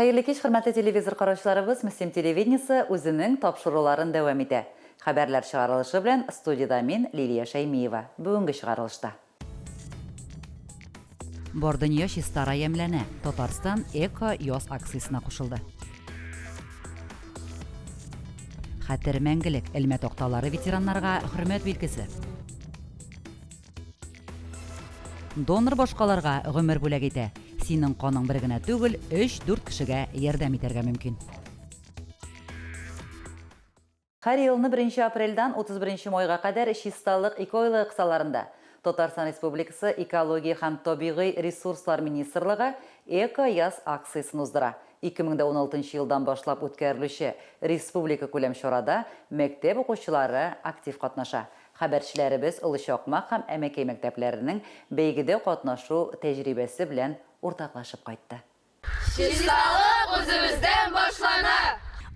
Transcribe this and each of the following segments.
Хәерле кич, хөрмәтле телевизор караучыларыбыз! Мөслим телевидениесе үзенең тапшыруларын дәвам итә. Хәбәрләр чыгарылышы белән студиядә мин, Лилия Шәймиева. Бүгенге чыгарылышта. Бар дөнья чистара ямьләнә. Татарстан Эко яз акциясенә кушылды. Хәтер мәңгелек, элмә такталары ветераннарга хөрмәт билгесе. Донор башкаларга гомер бүләк итә. Синең каның бер генә түгел, өч-дүрт кешегә ярдәм итәргә мөмкин. Һәр елны беренче апрельдән 31 майга кадәр Чисталык экоайлыгы кысаларында Татарстан Республикасы Экология һәм табигый ресурслар министрлыгы Эко-яз акциясен уздыра. 2016 елдан башлап үткәрелүче республикакүләм чарада мәктәп укучылары актив катнаша. Хәбәрчеләребез Олы Чакмак һәм Әмәкәй мәктәпләренең бәйгедә катнашу тәҗрибәсе белән уртаклашып кайтты. Чисталык үзебездән башлана!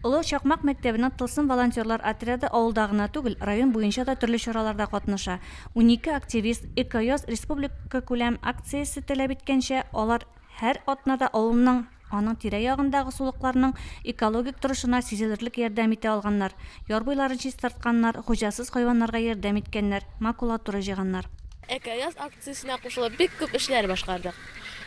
Олы Чакмак мәктәбенең Тылсым волонтерлар отряды авылда гына түгел, район буенча да төрле чараларда катнаша. 12 активист Экояз республикакүләм акциясе таләп иткәнчә, алар һәр атнада авылның, аның тирә-ягындагы сулыкларның экологик торышына сизелерлек ярдәм итә алганнар, яр буйларын чистартканнар, хуҗасыз хайваннарга ярдәм иткәннәр, макулатура җыйганнар. Экояз акциясенә кушылып бик күп эшләр башкардык.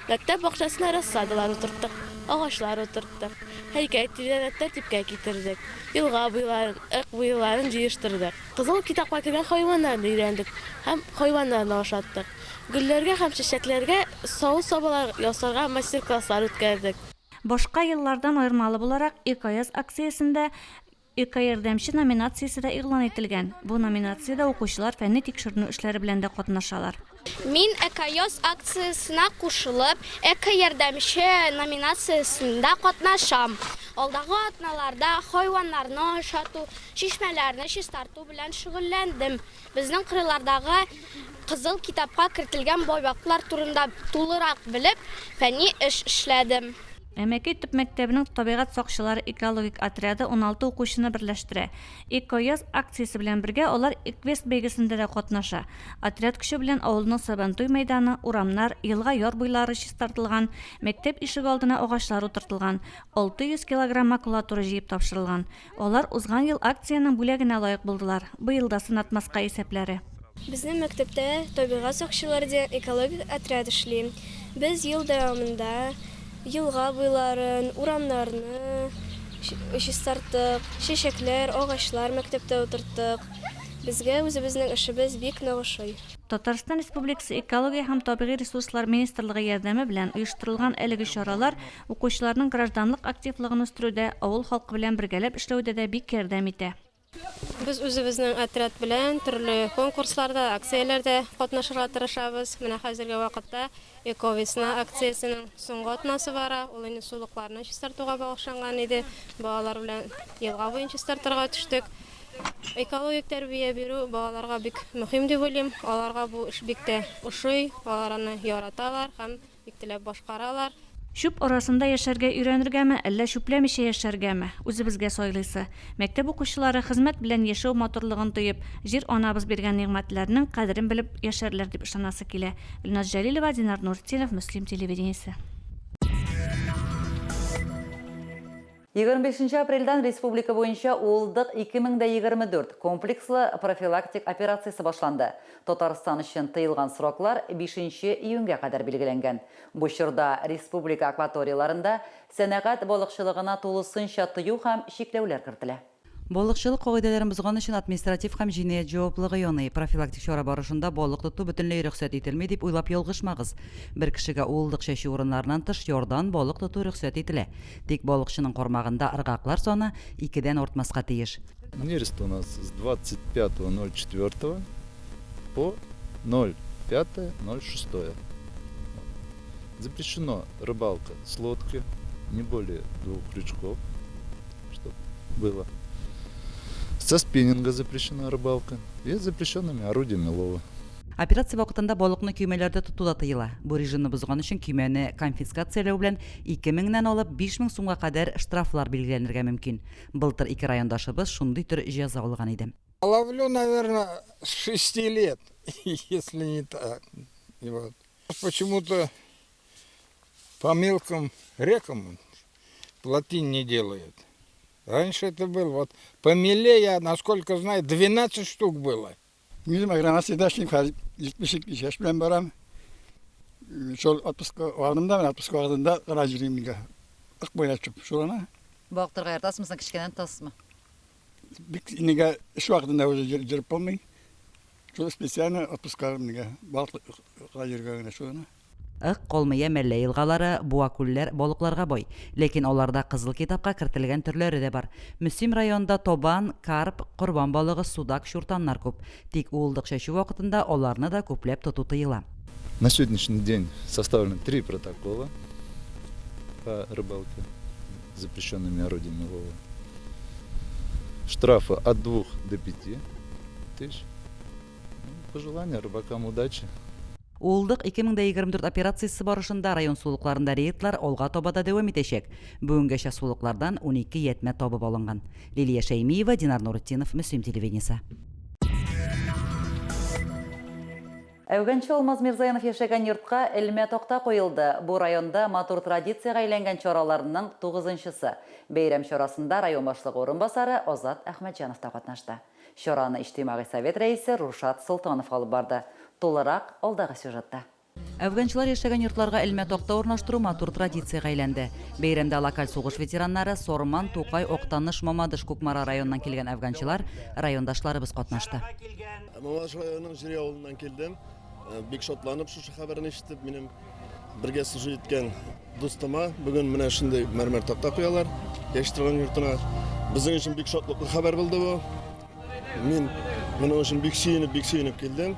Мәктәп бакчасына рассадалар утырттык, агачлар утырттык, һәйкәл тирәнрәк тәртипкә китердек, елга буйларын, ык буйларын җыештырдык. Кызыл китапка кергән хайваннарны өйрәндек һәм хайваннарны ашаттык. Гөлләргә һәм чәчәкләргә савыт-сабалар ясарга мастер-класслар үткәрдек. Башка еллардан аермалы буларак, Экояз акциясендә Экоярдәмче номинациясе дә игълан ителгән. Бу номинациядә укучылар фәнни-тикшеренү эшләре белән дә катнашалар. Мин Экояз акциясенә кушылып, Экоярдәмче номинациясендә катнашам. Алдагы атналарда хайваннарны ашату, чишмәләрне чистарту белән шөгыльләндем. Безнең кырыйлардагы Кызыл китапка кертелгән байбаклар турында тулырак белеп, фәнни эш эшләдем. Әмәкәй төп мәктәбенең табигать сакчылары экологик отряды 16 укучыны берләштерә. Экояз акциясе белән бергә алар Эквест бәйгесендә дә катнаша. Отряд көче белән авылның Сабантуй мәйданы, урамнар, елга-яр буйлары чистартылган, мәктәп ишегалдына агачлар утыртылган, 600 килограмм макулатура җыеп тапшырылган. Алар узган ел акциянең бүләгенә лаек булдылар, быел да сынатмаска исәпләре. Безнең мәктәптә Табигать сакчылары дигән экологик отряд эшли. Без ел дәвамында елга буйларын, урамнарны чистарттык, чәчәкләр, агачлар мәктәптә утырттык. Безгә үзебезнең эшебез бик нык ошый. Татарстан Республикасы Экология һәм табигый ресурслар министрлыгы ярдәме белән оештырылган әлеге чаралар укучыларның гражданлык активлыгын үстерүдә, авыл халкы белән бергәләп эшләүдә дә бик ярдәм итә. Без үзебезнең отряд белән төрле конкурсларда, акцияләрдә катнашырга тырышабыз. Менә хәзерге вакытта Эковесна акциясенең соңгы атнасы бара. Ул инде сулыкларны чистартуга багышланган иде. Балалар белән елга буен чистартырга төштек. Экологик тәрбия бирү балаларга бик мөһим дип уйлыйм. Аларга бу эш бик тә ошый, алар аны яраталар һәм Бик теләп башкаралар. Чүп арасында яшәргә өйрәнергәме, әллә чүпләмичә яшәргәме? Үзебезгә сайлыйсы. Мәктәп укучылары хезмәт белән яшәү матурлыгын тоеп, Җир-анабыз биргән нигъмәтләрнең кадерен белеп яшәрләр дип ышанасы килә. Гөлназ Җәлилова, Динар Нуртдинов, Мөслим телевидениесе. 25 нче апрельдән республика буенча Уылдык 2024 комплекслы профилактик операциясе башланды. Татарстан өчен тыелган сроклар 5 нче июньгә кадәр билгеләнгән. Бу чорда республика акваторияләрендә сәнәгать балыкчылыгына тулысынча тыю һәм чикләүләр кертелә. Балыкчылык кагыйдәләрен бозган өчен административ һәм җинаять җаваплылыгы яный. Профилактик чара барышында балык тоту бөтенләй рөхсәт ителми дип уйлап ялгышмагыз. Бер кешегә уылдык чәчү урыннарыннан тыш ярдан балык тоту рөхсәт ителә. Тик балыкчының кармагында ыргаклар саны икедән артмаска тиеш. Нерест у нас с 25.04 по 05.06. Запрещено рыбалка с лодки, не более двух крючков, чтоб было. Со спиннинга запрещена рыбалка и запрещенными орудиями лова. Операция вакытында балыкны көймәләрдә тоту да тыела. Бу режимны бозган өчен көймәне конфискацияләү белән 2 меңнән алып 5 мең сумга кадәр штрафлар билгеләнергә мөмкин. Былтыр ике райондашыбыз шундый төр җәза алган иде. Ловлю, наверное, с шести лет, если не так. Вот. Почему-то по мелким рекам. Плотин не делают. Раньше это было. Вот по меле, я, насколько знаю, 12 штук было. Үзем агрономда эшлим, хәзер 72 яшь белән барам. Шул отпуск вакытында, менә отпуск вакытында гына йөрим инде. Ык буена төшеп, шул гына. Балык тотарга яратасызмы соң, кечкенәдән тотасызмы? Бик нигә эш вакытында уже йөреп булмый. Шул специально отпускка нигә балык йөргә генә шул гына. Ык, Калмыя, Мәллә елгалары, буа-күлләр балыкларга бай. Ләкин аларда Кызыл китапка кертелгән төрләре дә бар. Мөслим районында табан, карп, корбан балыгы, судак, чуртаннар күп. Тик уылдык чәчү вакытында аларны да күпләп тоту тыела. На сегодняшний день составлены три протокола по рыбалке запрещенными орудиями лова. Штрафы от 2 до 5 тысяч. Ну, пожелания рыбакам удачи. Уылдык 2024 операциясе барышында район сулыкларында рейдлар алга таба да дәвам итәчәк. Бүгенгәчә сулыклардан 12 ятьмә табып алынган. Лилия Шәймиева, Динар Нуретдинов, Мөслим телевидениесе. Әфганчы Алмаз Мирзаянов яшәгән йортка элмә такта куелды. Бу районда матур традициягә әйләнгән чараларның тугызынчысы. Бәйрәм чарасында район башлыгы урынбасары Азат Әхмәтҗанов та катнашты. Чараны Иҗтимагый совет рәисе Рушат Солтанов алып барды. Тулырак, алдагы сюжетта. Әфганчылар яшәгән йортларга элмә такта урнаштыру матур традициягә әйләнде. Бәйрәмдә локаль сугыш ветераннары, Сорман, Тукай, Актаныш, Мамадыш, Кукмара районыннан килгән әфганчылар, райондашларыбыз катнашты. Мамадыш районының Җөри авылыннан килдем. Бик шатланып шушы хәбәрне ишетеп, минем бергә служить иткән дустыма бүген менә шундый мәрмәр такта куялар, яши торган йортына. Безнең өчен бик шатлыклы хәбәр булды бу. Мин моның өчен бик сөенеп, бик сөенеп килдем.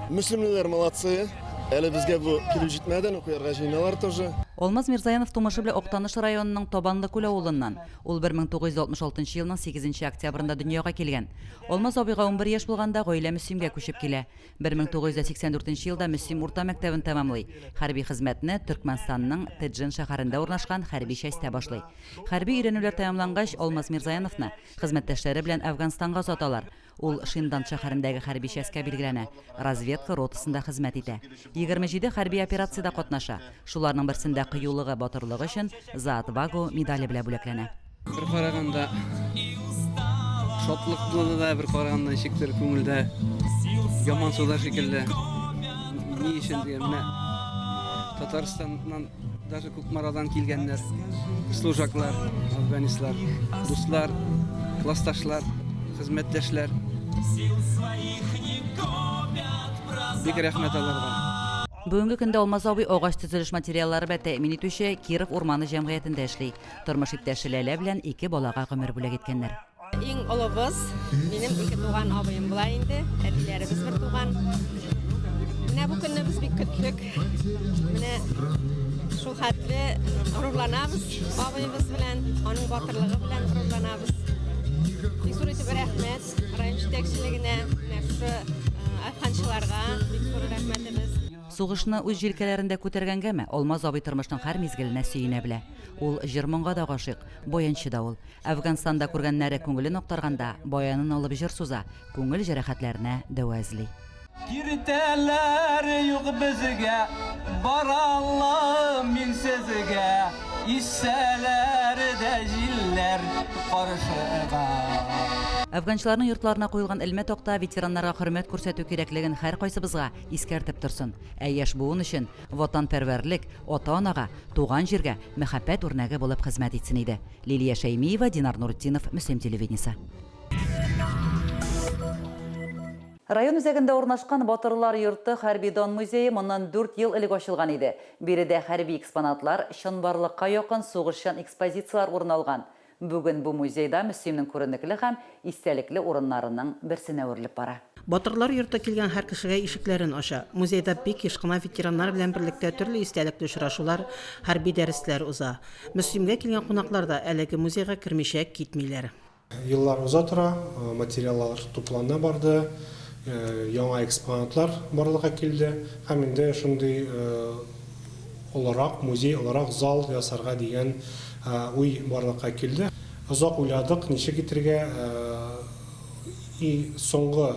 Мөслимлеләр молодцы. Әле безгә бу килеп җитмәде, но куярга җыеналар тоже. Алмаз Мирзаянов тумышы белән Актаныш районының Табанлы Күл авылыннан. Ул 1966 елның сигезенче октябрендә дөньяга килгән. Алмаз абыйга 11 яшь булганда гаилә Мөслимгә күчеп килә. 1984 елда Мөслим урта мәктәбен тәмамлый. Хәрби хезмәтне Төркмәнстанның Теджен шәһәрендә урнашкан хәрби частьтә башлый. Хәрби өйрәнүләр тәмамлангач, Алмаз Мирзаяновны хезмәттәшләре белән Әфганстанга озаталар. Ул Шинданд шәһәрендәге хәрби частькә билгеләнә, разведка ротасында хезмәт итә. 27 хәрби операциядә катнаша, шуларның берсендә кыюлыгы, батырлыгы өчен За отвагу медале белән бүләкләнә. Бер караганда шатлыклы да, бер караганда ничектер күңелдә ямансу да шикелле. Ни өчен дигән, менә Татарстаннан Даже Кукмарадан килгәннәр, служаклар, афганистлар, дуслар, классташлар, хезмәттәшләр. Бик рәхмәт аларга. Бүгенге көндә Алмаз абый агач төзелеш материаллары белән тәэмин итүче Киров урманы җәмгыятендә эшли. Тормыш иптәше Ләлә белән ике балага гомер бүләк иткәннәр. Иң олыбыз, минем икетуган абыем була инде, әтиләребез бер туган. Менә бу көнне без бик көттек. Менә шул хәтле горурланабыз абыебыз белән, аның батырлыгы белән горурланабыз. Бик зур итеп рәхмәт район җитәкчелегенә, менә шушы әфганчыларга бик зур рәхмәтебез. Сугышны үз җилкәләрендә күтәргәнгәме, Алмаз абый тормышның һәр мизгеленә сөенә белә. Ул җыр-моңга да гашыйк, баянчы да ул. Әфганстанда күргәннәре күңелен актарганда, баянын алып җыр суза, күңел җәрәхәтләренә дәва эзли. Киртәләр юк безгә, Баралам мин сезгә, Иссәләр дә җилләр каршыга. Әфганчыларның йортларына куелган элмә такта ветераннарга хөрмәт күрсәтү кирәклеген һәркайсыбызга искәртеп торсын. Ә яшь буын өчен ватанпәрвәрлек, ата-анага, туган җиргә мәхәббәт үрнәге булып хезмәт итсен иде. Лилия Шәймиева, Динар Нуртдинов, Мөслим телевидениесе. Район үзәгендә урнашкан Батырлар йорты хәрби дан музее моннан дүрт ел элек ачылган иде. Биредә хәрби экспонатлар, чынбарлыкка якын сугышчан экспозицияләр урын алган. Бүген бу музей да Мөслимнең күренекле һәм истәлекле урыннарының берсенә әверелеп бара. Батырлар йорты килгән һәр кешегә ишекләрен ача. Музейда бик еш кына ветераннар белән берлектә төрле истәлекле очрашулар, хәрби дәресләр уза. Мөслимгә килгән кунаклар да әлеге музейга кермичә китмиләр. Еллар уза тора, материаллар туплана барды, яңа экспонатлар барлыкка килде һәм инде шундый олырак музей, олырак зал ясарга дигән уй барлыкка килде. Озак уйладык, ничек итергә, и соңгы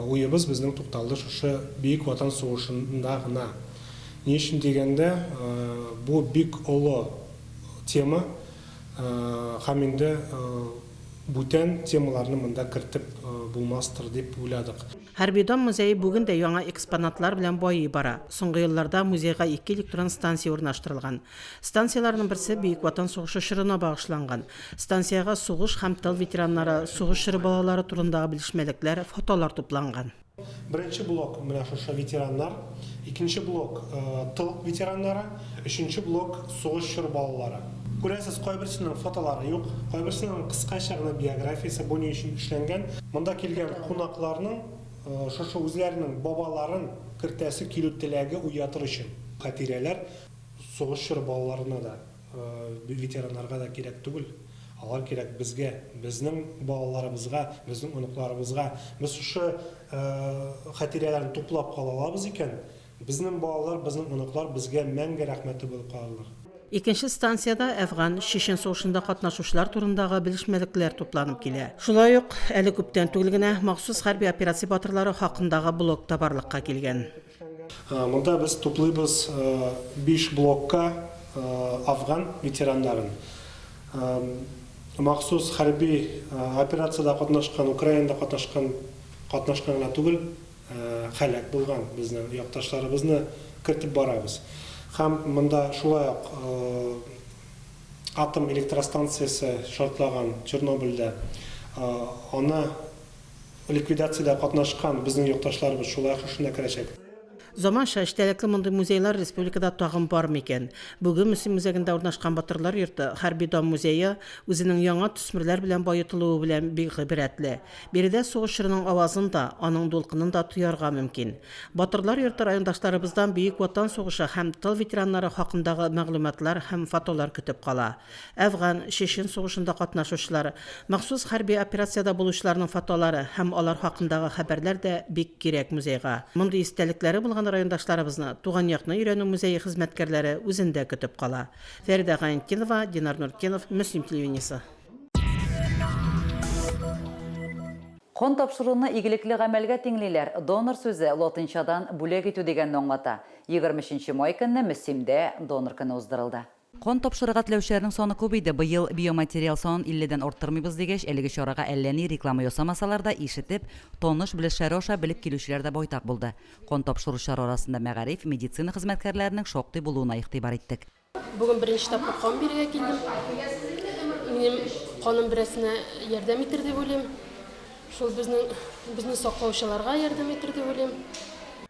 уебыз безнең тукталды шушы Бөек Ватан сугышында гына. Ни өчен дигәндә, бу бик олы. тема һәм инде бүтән темаларны монда кертеп булмастыр дип уйладык. Хәрби дан музее бүген дә яңа экспонатлар белән байый бара. Соңгы елларда музейга ике электрон станция урнаштырылган. Станцияләрнең берсе Бөек Ватан сугышы чорына багышланган. Станциягә сугыш һәм тыл ветераннары, сугыш чоры балалары турындагы белешмәлекләр, фотолар тупланган. Беренче блок, менә шушы ветераннар, икенче блок, тыл ветераннары, өченче блок, сугыш чоры балалары. Күрәсез, кайберсенең фотолары юк, кайберсенең кыскача гына биографиясе, бу ни өчен эшләнгән. Монда килгән кунакларның шушы үзләренең бабаларын кертәсе килү теләге уятыр өчен. Хатирәләр сугыш чоры балаларына да Ветераннарга да кирәк түгел, алар кирәк безгә, безнең балаларыбызга, безнең оныкларыбызга. Без шушы хатирәләрне туплап кала алабыз икән, безнең балалар, безнең оныклар безгә мәңге рәхмәтле булып калырлар. Икенче станциядә Әфган, Чечен сугышында катнашучылар турындагы белешмәлекләр тупланып килә. Шулай ук, әле күптән түгел генә махсус хәрби операция батырлары хакындагы блок та барлыкка килгән. Монда без туплыйбыз биш блокка афган ветераннарын. Махсус хәрби операциядә катнашкан, Украинада катнашкан, катнашкан гына түгел, һәлак булган безнең якташларыбызны кертеп барабыз. Һәм монда шулай ук атом электростанциясе шартлаган Чернобыльдә, аны Ликвидациядә катнашкан безнең якташларыбыз шулай ук шушында керәчәк. Заманча эчтәлекле мондый музейлар республикада тагын бар микән? Бүген Мөслим үзәгендә урнашкан Батырлар йорты, хәрби дан музее үзенең яңа төсмерләр белән баетылуы белән бик гыйбрәтле. Биредә сугыш чорының авазын да, аның дулкынын да тоярга мөмкин. Батырлар йорты райондашларыбыздан Бөек Ватан сугышы һәм тыл ветераннары хакындагы мәгълүматлар һәм фотолар көтеп кала. Әфган, Чечен сугышында катнашучылар, махсус хәрби операциядә булучыларның фотолары һәм алар хакындагы хәбәрләр дә бик кирәк музейга. Мондый истәлекләре булган райондашларыбызны Туган якны өйрәнү музее хезмәткәрләре үзендә көтеп кала. Фәридә Гаентдинова, Динар Нуртдинов, Мөслим телевидениесе. Кан тапшыруны игелекле гамәлгә тиңлиләр. Донор сүзе латинчадан бүләк итү дигәнне аңлата. 23 нче май көнне Мөслимдә донор көне уздырылды. Кан тапшырырга теләүчеләрнең саны күп иде. Быел биоматериал санын 50 дән арттырмыйбыз дигәч, әлеге чарага әллә ни реклама ясамасалар да, ишетеп, таныш-белешләре аша белеп килүчеләр дә байтак булды. Кан тапшыручылар арасында мәгариф, медицина хезмәткәрләренең шактый булуына игътибар иттек. Бүген беренче тапкыр кан бирергә килдем. Минем каным берәрсенә ярдәм итер дип уйлыйм. Шул безнең безне саклаучыларга ярдәм итер дип уйлыйм.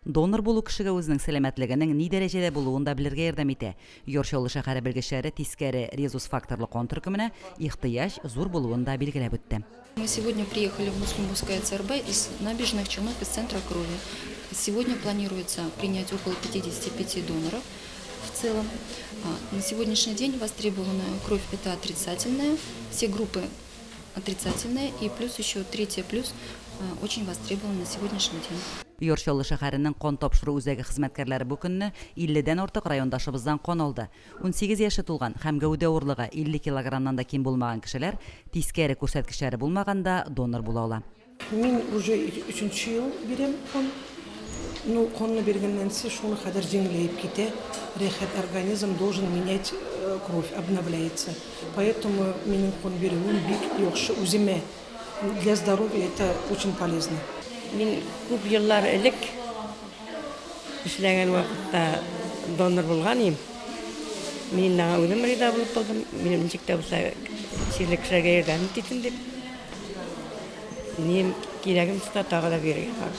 Донор булу кешегә үзенең сәламәтлегенең ни дәрәҗәдә булуын да белергә ярдәм итә. Яр Чаллы шәһәре белгечләре тискәре резус-факторлы кан төркеменә ихтыяҗ зур булуын да билгеләп үтте. Мы сегодня приехали в Муслимовское ЦРБ из Набережных Челнов из центра крови. Сегодня планируется принять около 55 доноров в целом. На сегодняшний день востребованная кровь это отрицательная, все группы отрицательная и плюс еще третья плюс очень востребована на сегодняшний день. Яр Чаллы шәһәренең кан тапшыру үзәге хезмәткәрләре бу көнне 50 дән артык райондашыбыздан кан алды. 18 яше тулган һәм гәүдә авырлыгы 50 килограммнан да ким булмаган кешеләр, тискәре күрсәткечләре булмаганда, донор була ала. Мин уже өченче ел бирәм кан. Ну, канны биргәннән соң шуны кадәр җиңеләеп китә. Рәхәт организм должен менять кровь, обновляется. Поэтому минем кан бирүем бик яхшы үземә. Для здоровья это очень полезно. Мин күп еллар элек эшләгән вакытта донор булган идем. Мин инде аңа үзем риза булып булдым. Минем ничек тә булса чирле кешеләргә ярдәм итсен дип. Минем кирәгем чыкса тагы да бирергә бар.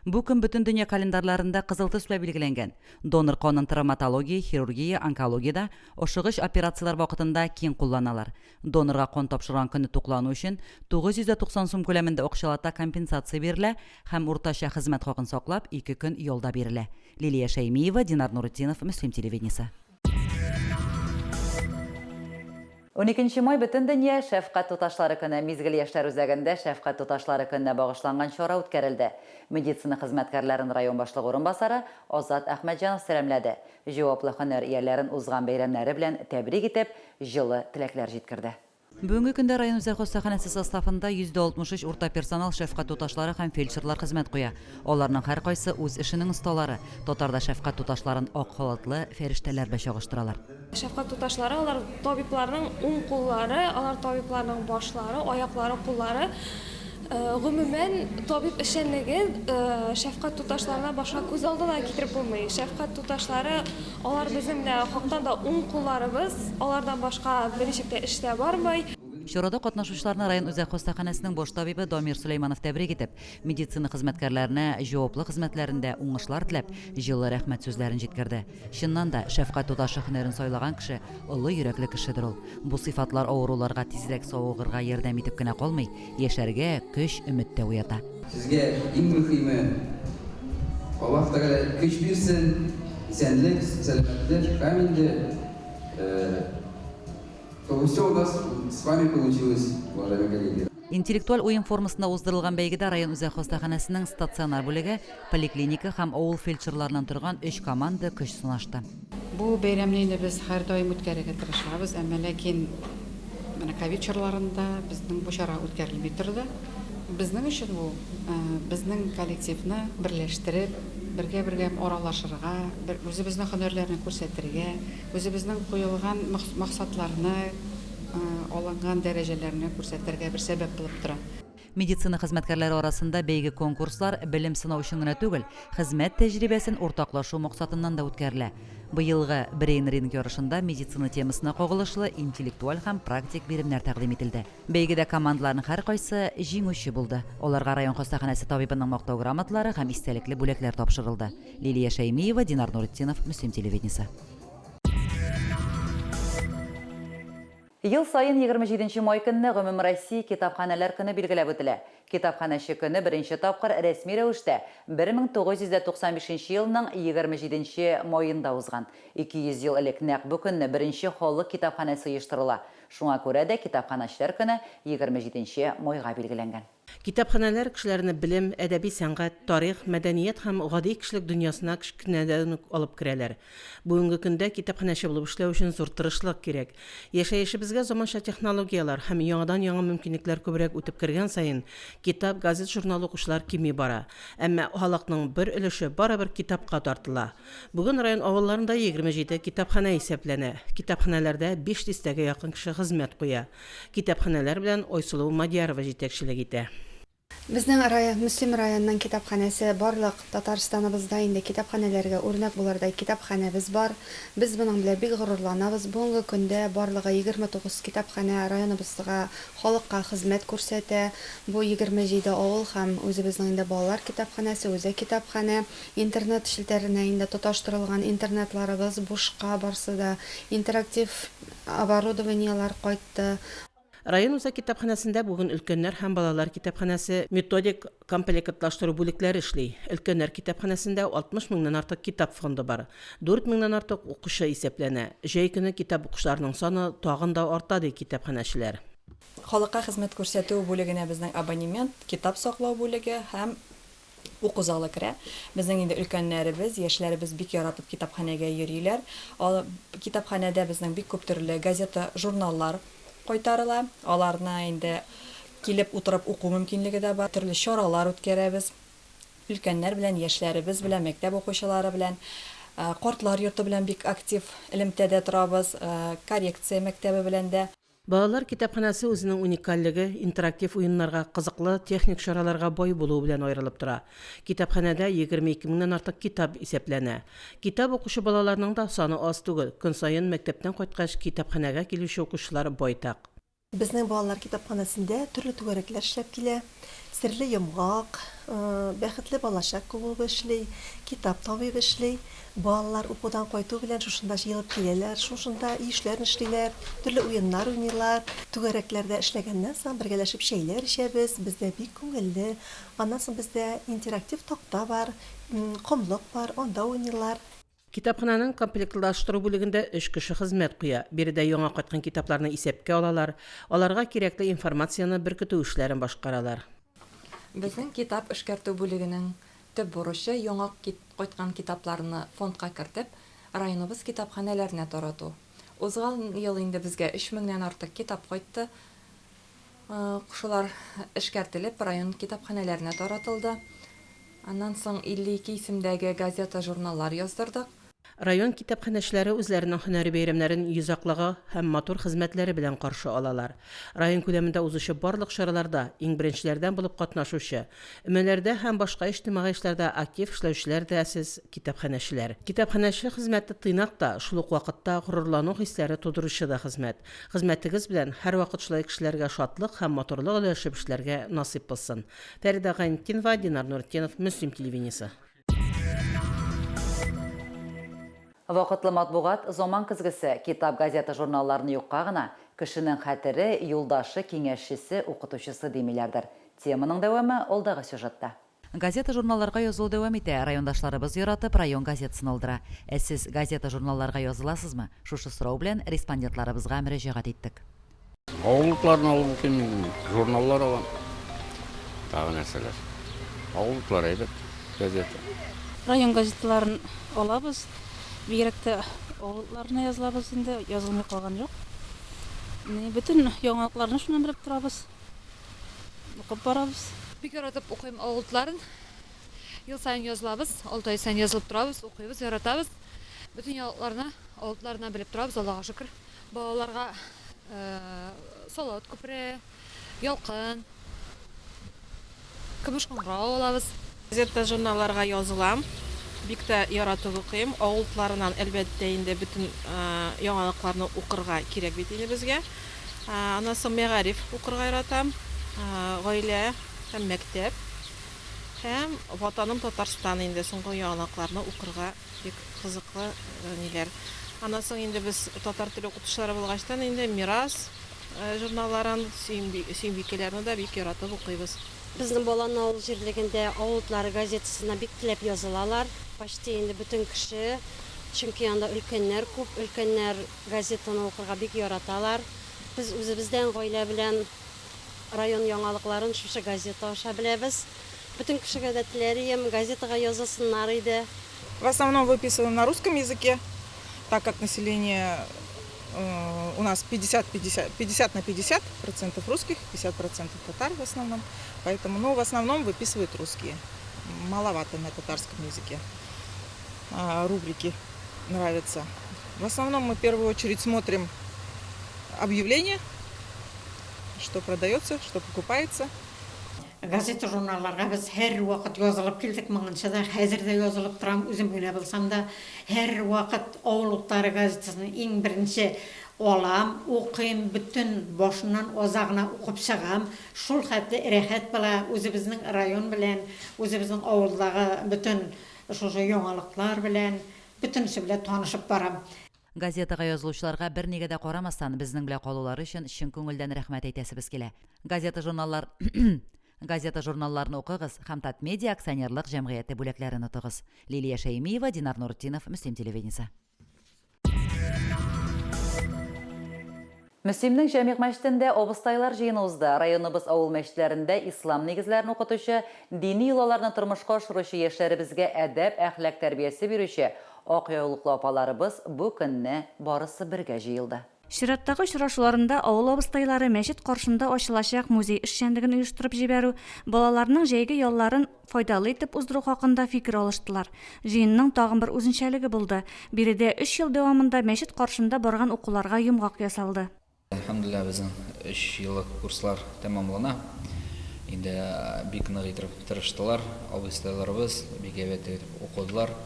Бу көн бөтен дөнья календарьларында кызыл төс белән билгеләнгән. Донор канын травматология, хирургия, онкологиядә, ашыгыч операцияләр вакытында киң кулланалар. Донорга кан тапшырган көнне туклану өчен 990 сум күләмендә акчалата компенсация бирелә һәм уртача хезмәт хакын саклап, ике көн ял да бирелә. Лилия Шәймиева, Динар Нуретдинов, Мөслим телевидениесе. Уникенче май Бөтендөнья шәфкать туташлары көне. Мизгел яшьләр үзәгендә шәфкать туташлары көненә багышланган чара үткәрелде. Медицина хезмәткәрләрен район башлыгы урынбасары Азат Әхмәтҗанов сәламләде. Җаваплы һөнәр ияләрен узган бәйрәмнәре белән тәбрик итеп, җылы теләкләр җиткерде. Бүгенге көндә район үзәк хастаханәсе составында 163 урта персонал, шәфкать туташлары һәм фельдшерлар хезмәт куя. Аларның һәркайсы үз эшенең осталары. Татарда шәфкать туташларын ак халатлы фәрештәләр белән чагыштыралар. Шәфкать туташлары алар табибларның уң куллары, алар табибларның башлары, аяклары, куллары. Гомумән, табиб эшчәнлеген шәфкать туташларына башка күз алдына китереп булмый. Шәфкать туташлары, алар безнең менә хактан да уң кулларыбыз, алардан башка берничек тә эш тә бармый. Чарада катнашучыларны район үзәк хастаханәсенең баш табибы Дамир Сөләйманов тәбрик итеп, медицина хезмәткәрләренә җаваплы хезмәтләрендә уңышлар теләп, җылы рәхмәт сүзләрен җиткерде. Чыннан да, шәфкать туташы һөнәрен сайлаган кеше олы йөрәкле кешедер ул. Бу сыйфатлар авыруларга тизрәк савыгырга ярдәм итеп кенә калмый, яшәргә көч, өмет тә уята. Сезгә иң мөхиме, Аллаһ Тәгалә көч бирсен, исәнлек, сәламәтлек һәм инде Чтобы все у нас с вами получилось, уважаемые коллеги. Интеллектуаль уен формасында уздырылган бәйгедә район үзәк хастаханәсенең стационар бүлеге, поликлиника һәм авыл фельдшерларыннан торган өч команда көч сынашты. Бу бәйрәмне инде без һәрдаим үткәрергә тырышабыз, әмма ләкин менә ковид чорларында безнең бу чара үткәрелми торды. Безнең өчен бу, безнең коллективны берләштереп, бергә-бергә аралашырга, үзебезнең һөнәрләрне күрсәтергә, Үзебезнең куелган максатларны, алынган дәрәҗәләрне күрсәтергә бер сәбәп булып тора. Медицина хезмәткәрләре арасында бәйге-конкурслар белем сынау өчен генә түгел, хезмәт тәҗрибәсен уртаклашу максатыннан да үткәрелә. Быелгы Брейн-ринг ярышында медицина темасына кагылышлы интеллектуаль һәм практик биремнәр тәкъдим ителде. Бәйгедә командаларның һәркайсы җиңүче булды. Аларга район хастаханәсе табибының Мактау грамоталары һәм истәлекле бүләкләр тапшырылды. Лилия Шәймиева, Динар Нуретдинов, Мөслим телевидениесе. Ел саен 27 нче май көнне Гомумроссия китапханәләр көне билгеләп үтелә. Китапханәче көне беренче тапкыр рәсми рәвештә 1995 нче елның 27 нче маенда узган. 200 ел элек нәкъ бу көнне беренче халык китапханәсе оештырыла. Шуңа күрә дә Китапханәчеләр көне 27 нче майга билгеләнгән. Китапханәләр кешеләрне белем, әдәби сәнгать, тарих, мәдәният һәм гади кешелек дөньясына кечкенәдән үк алып керәләр. Бүгенге көндә китапханәче булып эшләү өчен зур тырышлык кирәк. Яшәешебезгә заманча технологияләр һәм яңадан-яңа мөмкинлекләр күбрәк үтеп кергән саен, китап, газет-журнал укучылар кими бара. Әмма халыкның бер өлеше барыбер китапка тартыла. Бүген район авылларында 27 китапханә исәпләнә. Китапханәләрдә биш дистәгә якын кеше хезмәт куя. Китапханәләр белән Айсылу Мадьярова җитәкчелек итә. Безнең район, Мөслим районының китапханәсе барлык Татарстаныбызда инде китапханәләргә үрнәк булырдай китапханәбез бар. Без моның белән бик горурланабыз. Бүгенге көндә барлыгы 29 китапханә районыбызга, халыкка хезмәт күрсәтә. Бу 27 авыл һәм үзебезнең инде балалар китапханәсе, үзәк китапханә. Интернет челтәренә инде тоташтырылган интернетларыбыз бушка барсы да. Интерактив оборудованиеләр кайтты. Район үзәк китапханәсендә бүген өлкәннәр һәм балалар китапханәсе, методик комплектлаштыру бүлекләре эшли. Өлкәннәр китапханәсендә 60 меңнән артык китап фонды бар. 4 меңнән артык укучы исәпләнә. Җәй көне китап укучыларның саны тагын да арта, ди китапханәчеләр. Халыкка хезмәт күрсәтү бүлегенә безнең абонемент, китап саклау бүлеге һәм Уку залы керә. Безнең инде өлкәннәребез, яшьләребез бик яратып китапханәгә йөриләр. Ал, китапханәдә безнең бик күп төрле газета, журналлар кайтарыла. Аларны инде килеп утырып уку мөмкинлеге дә бар. Төрле чаралар үткәрәбез. Өлкәннәр белән, яшьләребез белән, мәктәп укучылары белән. Картлар йорты белән бик актив элемтәдә торабыз. Коррекция мәктәбе белән дә. Балалар китапханәсе үзенең уникальлеге, интерактив уеннарга, кызыклы техник чараларга бай булуы белән аерылып тора. Китапханәдә 22 меңнән артык китап исәпләнә. Китап укучы балаларның да саны аз түгел, көн саен мәктәптән кайткач китапханәгә килүче укучылар байтак. Безнең балалар китапханәсендә төрле түгәрәкләр эшләп килә. Серле йомгак, Бәхетле балачак клубы эшли, Китап табибы эшли. Балалар укудан кайту белән шушында җыелып киләләр, шушында өй эшләрен эшлиләр, төрле уеннар уйныйлар. Түгәрәкләрдә эшләгәннән соң бергәләшеп чәйләр эчәбез, бездә бик күңелле. Аннан соң бездә интерактив такта бар, комлык бар, анда уйныйлар. Китапханәнең комплектлаштыру бүлегендә өч кеше хезмәт куя. Биредә яңа кайткан китапларны исәпкә алалар, аларга кирәкле информацияне беркетү эшләрен башкаралар. Безнең китап эшкәртү бүлегенең төп бурычы, яңа кайткан китапларны фондка кертеп, районыбыз китапханәләренә тарату. Узган ел инде безгә өч меңнән артык китап кайтты. Шулар эшкәртелеп, район китапханәләренә таратылды. Аннан соң 52 исемдәге газета-журналлар яздырдык. Район китапханәчеләре үзләренең һөнәри бәйрәмнәрен йозаклыгы һәм матур хезмәтләре белән каршы алалар. Район күләмендә узучы барлык чараларда иң беренчеләрдән булып катнашучы, өмәләрдә һәм башка иҗтимагый эшләрдә актив эшләүчеләр дә сез, китапханәчеләр. Китапханәче хезмәте тыйнак та, шул ук вакытта горурлану хисләре тудыручы да хезмәт. Хезмәтегез белән һәрвакыт шулай кешеләргә шатлык һәм матурлык өләшеп эшләргә насыйп булсын. Фәридә Гайнетдинова, Динар Нуретдинов, Мөслим телевидениесе. Вакытлы матбугат, заман көзгесе, китап, газета, журналларны юкка гына кешенең хәтере, юлдашы, киңәшчесе, укытучысы димиләрдер. Теманың дәвамы алдагы сюжетта. Газета-журналларга язылу дәвам итә, райондашларыбыз яратып район газетасын алдыра. Ә сез газета-журналларга языласызмы? Шушы сорау белән респондентларыбызга мөрәҗәгать иттек. Авыл утларын алып укыйм мин, журналлар алам. Тагы нәрсәләр. Авыл утлары әйбәт газета. Район газеталарын алабыз. Бигрәк тә авыл утларына язылабыз инде, язылмый калган юк. Бөтен яңалыкларны шуннан белеп торабыз. Укып барабыз. Бик яратып укыйм авыл утларын. Ел саен язылабыз, алты ай саен язылып торабыз, укыйбыз, яратабыз. Бөтен яңалыкларны авыл утларыннан белеп торабыз, Аллага шөкер. Балаларга Салават күпере, Ялкын, Көмеш кыңгырау алабыз. Газета-журналларга язылам, бик тә яратып укыйм. Авыл утларыннан, әлбәттә инде, бөтен яңалыкларны укырга кирәк бит инде безгә. Аннан соң Мәгариф укырга яратам, Гаилә һәм мәктәп һәм Ватаным Татарстан инде соңгы яңалыкларны укырга Бик кызыклы ниләр. Аннан соң инде без татар теле укытучылары булгачтан инде Мирас журналларын, Сөембикәләрне дә бик яратып укыйбыз. Безнең Балан авыл җирлегендә Авыл утлары газетасына бик теләп язылалар. Почти инде бөтен кеше, чөнки анда өлкәннәр күп, өлкәннәр газетаны укырга бик яраталар. Без үзебездән гаилә белән район яңалыкларын шушы газета аша беләбез. Бөтен кешегә дә теләр ием, газетага язылсыннар иде. В основном выписываем на русском языке, так как население э, у нас 50, 50, 50 на 50 процентов русских, 50 процентов татар в основном. Поэтому, ну, в основном выписывают русские. Маловато на татарском языке рубрики нравятся. В основном мы в первую очередь смотрим объявления, что продается, что покупается. Газета-журналларга без һәрвакыт язылып килдек, моңынчы да, хәзер дә язылып торам, үзем генә булсам да, һәрвакыт Авыл утлары газетасын иң беренче алам, укыйм, бөтен башыннан азагына укып чыгам. Шул хәтле рәхәт була, үзебезнең район белән, үзебезнең авылдагы бөтен шушы яңалыклар белән, бөтенесе белән танышып барам. Газетага язылучыларга бернигә дә карамастан, безнең белән калулары өчен чын күңелдән рәхмәт әйтәсебез килә. Газета-журналлар Газета-журналларны укыгыз һәм Татмедиа акционерлык җәмгыяте бүләкләрен отыгыз. Лилия Шәймиева, Динар Нуртдинов, Мөслим телевидениесе. Мөслимнең Җәмигъ мәчетендә абыстайлар җыены узды. Районыбыз авыл мәчетләрендә ислам нигезләрен укытучы, дини йолаларны тормышка ашыручы яшьләребезгә әдәп-әхлак тәрбиясе бирүче ак яулыклы апаларыбыз бу көнне барысы бергә җыелды. Чираттагы очрашуларында авыл абыстайлары мәчет каршында ачылачак музей эшчәнлеген оештырып җибәрү, балаларның җәйге ялларын файдалы итеп уздыру хакында фикер алыштылар. Җыенның тагын бер үзенчәлеге булды, биредә өч ел дәвамында мәчет каршында барган укуларга йомгак ясалды. Әлхәмдүлилләһ, безнең өч еллык курслар тәмамлана. Инде бик нык итеп тырыштылар абыйстайларыбыз, бик әйбәт итеп укыдылар.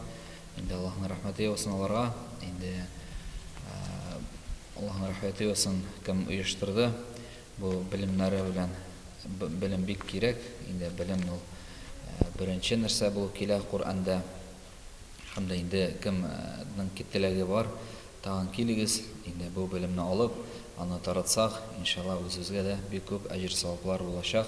Инде Аллаһның рәхмәте яусын аларга. Инде Аллаһның рәхмәте яусын, кем оештырды бу белемнәре белән. Белем бик кирәк. Инде белем ул беренче нәрсә булып килә Коръәндә. Һәм дә инде кемнең теләге бар, тагын килегез, инде бу белемне алып, аны таратсак, иншалла, үзебезгә дә бик күп әҗер-саваплар булачак.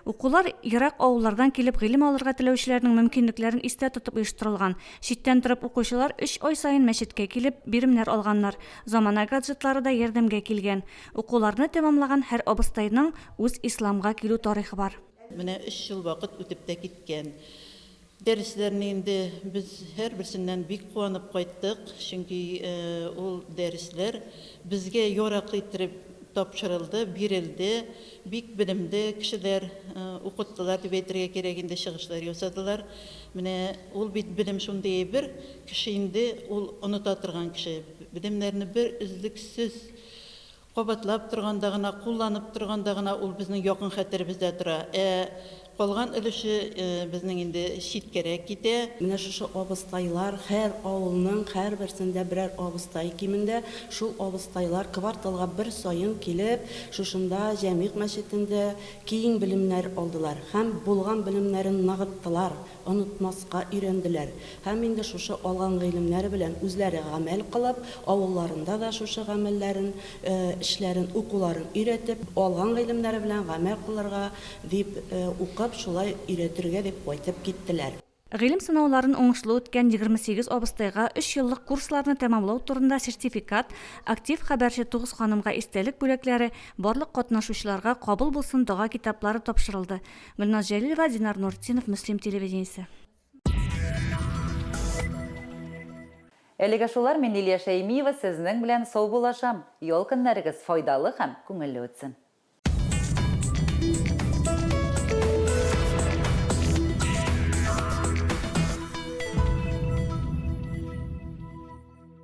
Укулар ерак авыллардан килеп гыйлем алырга теләүчеләрнең мөмкинлекләрен истә тотып оештырылган. Читтән торып укучылар өч ай саен мәчеткә килеп, биремнәр алганнар. Замана гаджетлары да ярдәмгә килгән. Укуларны тәмамлаган һәр абыстайның үз исламга килү тарихы бар. Менә өч ел вакыт үтеп тә киткән. Дәресләрне инде без һәрберсеннән бик куанып кайттык, чөнки ул дәресләр безгә яраклы иттереп тапшырылды, бирелде. Бик белемле кешеләр укыттылар дип әйтергә кирәк инде, чыгышлар ясадылар. Менә ул бит белем шундый әйбер, кеше инде ул оныта торган кеше. Белемнәрне бер өзлексез Кабатлап торганда гына, кулланып торганда гына ул безнең якын хәтеребездә тора. Ә калган өлеше безнең инде читкәрәк китә. Менә шушы абыстайлар, һәр авылның һәрберсендә берәр абыстай кимендә, шул абыстайлар кварталга бер саен килеп, шушында Җәмигъ мәчетендә киң белемнәр алдылар һәм булган белемнәрен ныгыттылар, онытмаска өйрәнделәр һәм инде шушы алган гыйлемнәре белән үзләре гамәл кылып, авылларында да шушы гамәлләрен, эшләрен, укуларын өйрәтеп, алган гыйлемнәре белән гамәл кылырга дип укып, шулай өйрәтергә дип кайтып киттеләр. Гыйлем сынауларын уңышлы үткән 28 абыстайга өч еллык курсларны тәмамлау турында сертификат, актив хәбәрче Тугыз ханымга истәлек бүләкләре, барлык катнашучыларга Кабул булсын дога китаплары тапшырылды. Гөлназ Җәлилова, Динар Нуртдинов, Мөслим телевидениесе. Әлегә шулар, мин Лилия Шәймиева сезнең белән саубуллашам. Ял көннәрегез файдалы һәм күңелле үтсен.